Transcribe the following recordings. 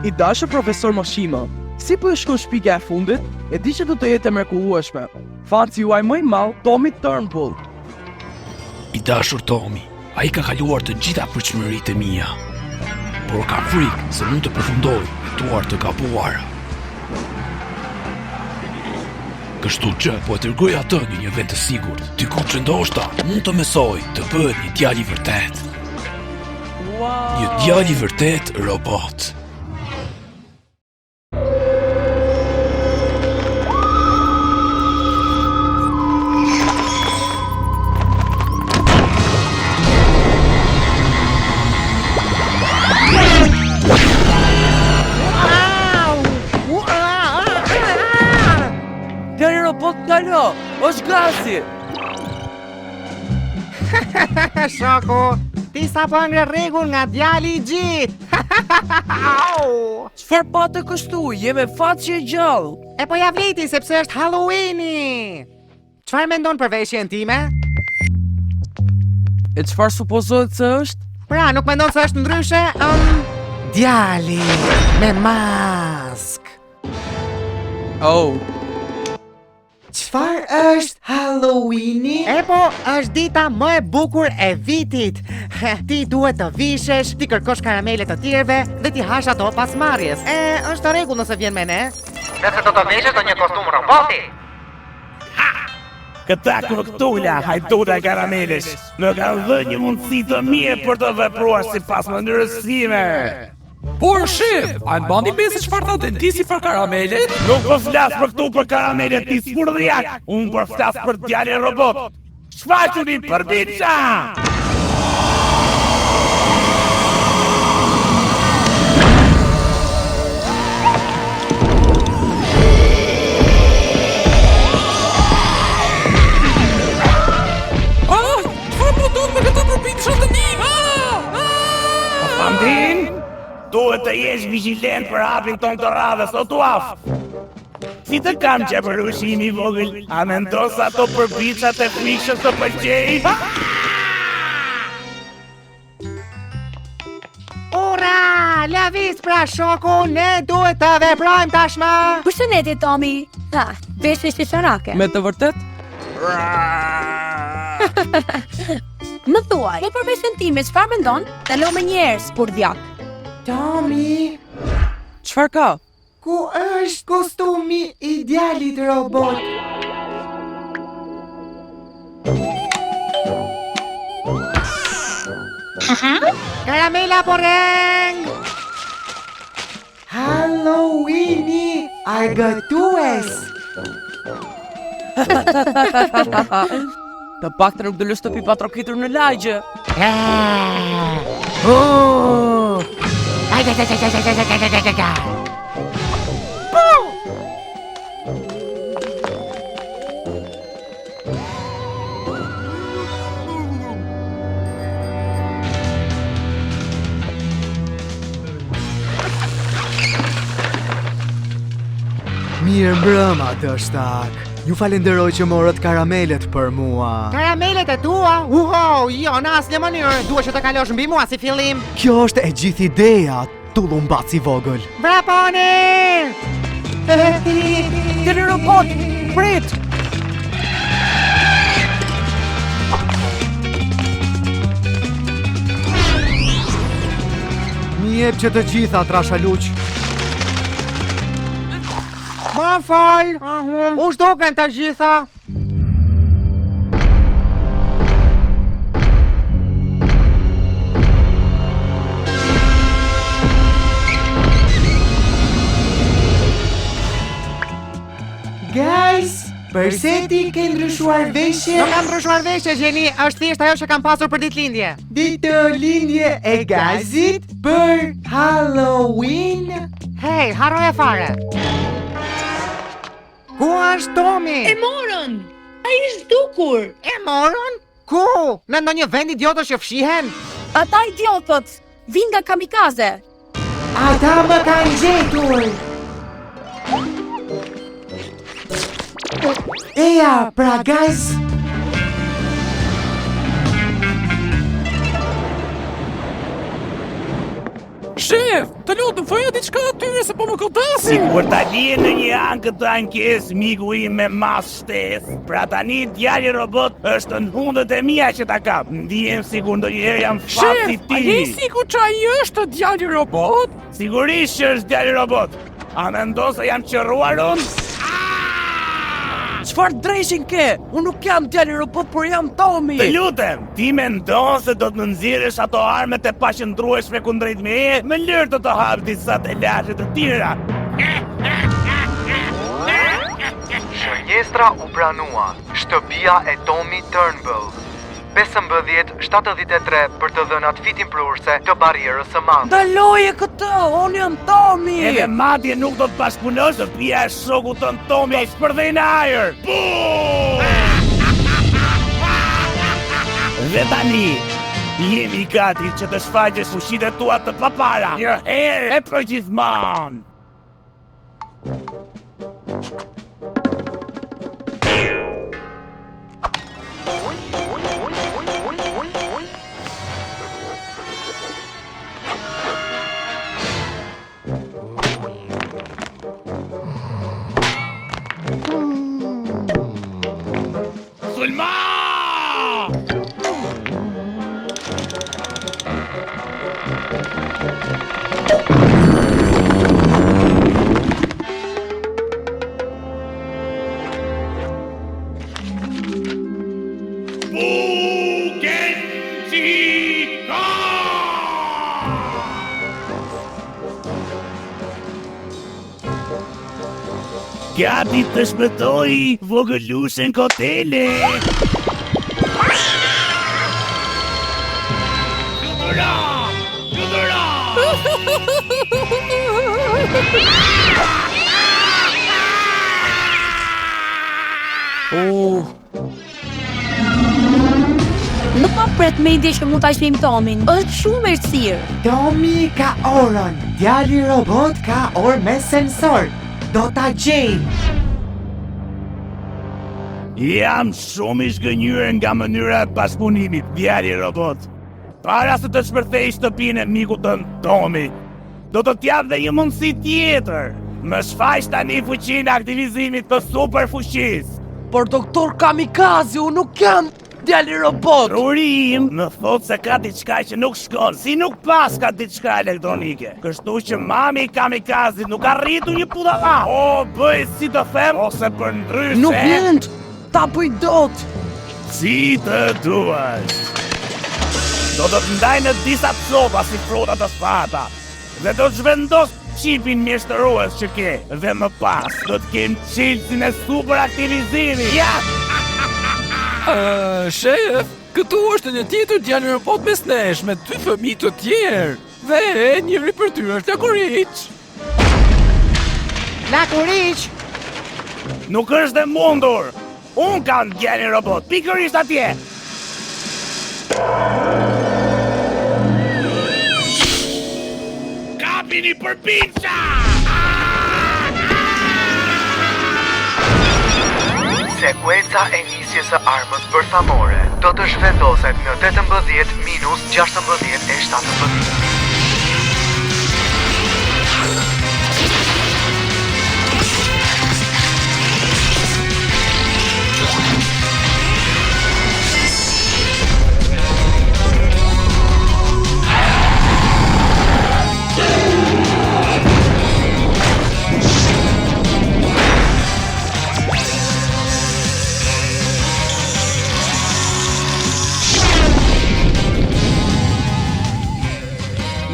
I dashur profesor Moshimo, si po ju shkon shpikja e fundit, e di që do të jetë e mrekullueshme. Fansi juaj më i madh, Tommy Turnbull. I dashur Tommy, ai ka kaluar të gjitha pritshmëritë e mia, por kam frikë se mund të përfundojë në duar të gabuara. Kështu që po e dërgoj atë në një vend të sigurt, diku që ndoshta mund të mësojë të bëhet një djalë i vërtetë. Wow. Një djalë i vërtetë robot. Djali robot ndalo, është gazi. Shoku, ti sapo hëngre rregull nga djali i G-t. Au! Çfarë pate kështu? Je me fat që je gjallë. E po ja vlejti sepse është Halloweeni. Çfarë mendon për veshjen time? E çfarë supozohet se është? Pra, nuk mendon se është ndryshe? Um, djali me maskë. Oh, Çfarë është Halloweeni? E po, është dita më e bukur e vitit. Ti duhet të vishesh, t'i kërkosh karamele të tjerëve dhe t'i hash ato pas marrjes. E, është në rregull nëse vjen me ne. Nëse do të veshësh ndonjë kostum roboti. Këta kruktula, hajduta karamelesh, më kanë dhënë një mundësi të mirë për të vepruar sipas mënyrës sime. Por shef, a e mbani mend se çfarë tha dentisti për karamelet? Nuk po flas për këtu për karamelet ti spurdhjak, unë po flas për djalin robot. Shfaquni përbiça! Ah, çfarë po ndodh me këta përbindësha të mi? Ah! Ah! Pandin, duhet të jesh vigjilent për hapin tonë të radhës, o tuaf. Si të kam qepërushi im i vogël, a mendon se ato përbindëshat e frikshëm të pëlqejnë? Ura, lëviz pra shoku, ne duhet të veprojmë tashmë. Përshëndetje Tommy. Ha, veshje qesharake. Me të vërtetë? Më thuaj, po për veshjen time, çfarë mendon? Ndalo menjëherë, spurdhjak. Tommy, Çfarë ka? ku është kostumi i djalit robot? Karamela po reng! Halloweeni argëtues! Të paktën nuk do lë shtëpi pa trokitur në lagje. Ah! Oh! Ay, ay, ay, ay, ay, ay, ay, ay, ay, ay. Puh! Mirë mbrëma, dështak. Ju falenderoj që morët karamelet për mua. Karamelet e tua? Uho, jo, në asnjë mënyrë. Duhet që të kalosh mbi mua si fillim. Kjo është e gjithë ideja, tullumbac i vogël. Vraponi! Djali robot, prit! M'i jep që të gjitha, trashaluq. Më fal, u zhdukën të gjitha. Guys, përse ti ke ndryshuar veshje? Nuk kam ndryshuar veshje, gjeni, është thjesht ajo që kam pasur për ditëlindje. Ditëlindje e Gazit për Halloween? Hej, harroje fare. Ku është Tomi? E morën! Ai është zhdukur! E morën? Ku? Në ndonjë vend idiotësh që fshihen? Ata idiotët vijnë nga kamikaze. Ata më kanë gjetur. Eja, pra guys. Shef, të lutem, thuaju diçka atyre se po më godasin. Sikur ta lije në një anë këtë ankesë miku im me masë shtesë. Pra tani djali robot është në hundët e mia që ta kap. Ndihem sikur ndonjëherë jam fansi i Shef, a je i sigurt që ai është djali robot? Sigurisht që është djali robot. A mendon se jam qëruar unë? Çfarë dreqin ke? Unë nuk jam djali robot, por jam Tomi. Të lutem, ti mendon se do të më nxjerrësh ato armët e paqëndrueshme kundrejt meje? Më lër të të hap disa telashe të tjera. Shënjestra u pranua, shtëpia e Tommy Turnbull. 1573 për të dhënat fitimprurëse të barrierës së madhe. Ndaloje këtë, unë jam Tomi. Edhe madje nuk do të bashkëpunosh, shtëpia e shokut tënd Tomi do të shpërthejë në ajër. Bum! Dhe tani jemi gati që të shfaqësh fuqitë e tua të papara. Një herë e përgjithmonë. Sulmo! Gati të shpëtoj vogëlushen kotele. Flutura! Flutura! Oh, Nuk ma pret mendja që mund ta gjejmë Tomin. Është shumë e vështirë. Tomi ka orën, djali robot ka orë me sensor. Do ta gjejmë. Jam shumë i zhgënjyer nga mënyra e bashkëpunimit, djali robot. Para se të shpërthej shtëpinë e mikut tënd Tomi, do të t'jap dhe një mundësi tjetër. Më shfaq tani fuqinë e aktivizimit të superfuqisë. Por doktor Kamikaze, unë nuk jam djali robot. Truri im më thotë se ka diçka që nuk shkon, si nuk paska diçka elektronike. Kështu që mami i kamikazit nuk ka rritur një budalla. O, bëj si të them, ose përndryshe. Nuk mund ta bëj dot. Si të duash. Do të të ndaj në disa copa si fruta të thata dhe do të zhvendos çipin mjeshtërues që ke dhe më pas do të kem çelësin e superaktivizimit. Ja! Uh, shef, këtu është një tjetër djalë robot mes nesh me dy fëmijë të tjerë. Dhe njëri prej tyre është Lakuriq. Lakuriq! Nuk është e mundur. Unë kam djalin robot, pikërisht atje. Kapini përbindsha! Sekuenca e nisjes së armës bërthamore do të zhvendoset në 18 minus 16 e 17.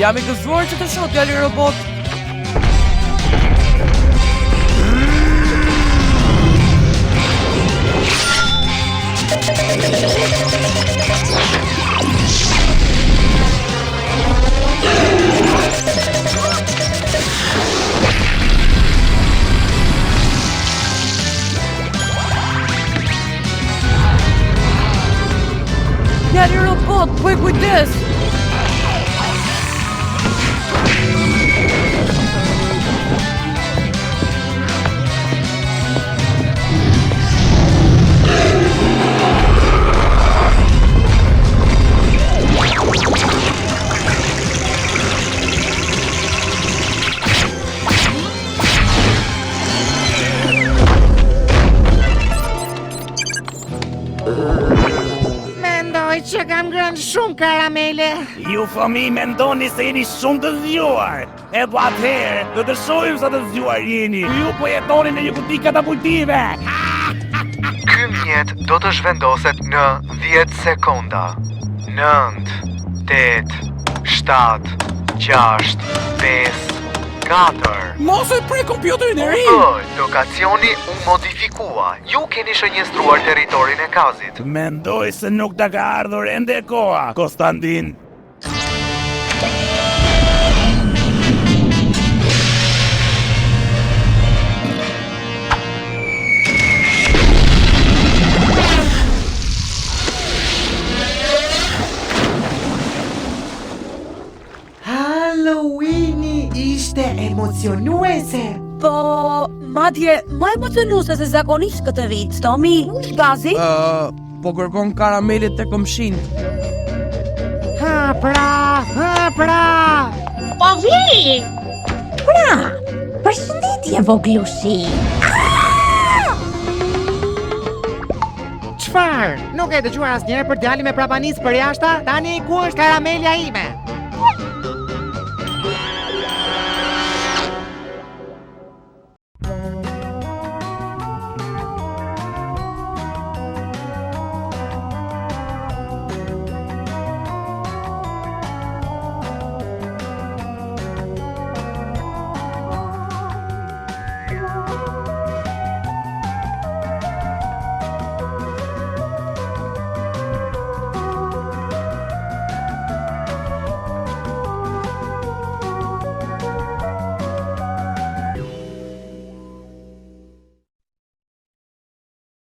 Jam i gëzuar që të shoh djali robot. Djali robot, bëj kujdes! Mendoj që kam ngrënë shumë karamele. Ju fëmijë mendoni se jeni shumë të zgjuar. E po atëherë, do të shohim sa të zgjuar jeni. Ju po jetoni në një kuti katapultive. Ky mjet do të zhvendoset në 10 sekonda. 9, 8, 7, 6, 5, 4. Mos e prek kompjuterin e ri. Po, lokacioni u modifikua. Ju keni shënjestruar territorin e Kazit. Mendoj se nuk ta ka ardhur ende koha, Kostandin. Halloweeni ishte emocionuese. Po, madje më emocionuese se zakonisht këtë vit. Tomi, ku është Gazi? Ë, po kërkon karamelet te komshinjtë. Ha pra, ha pra. Po vi! Pra, përshëndetje voglushi. Çfarë? Nuk e dëgjuar asnjëherë për djalin me prapanicë përjashta? Tani ku është karamelja ime?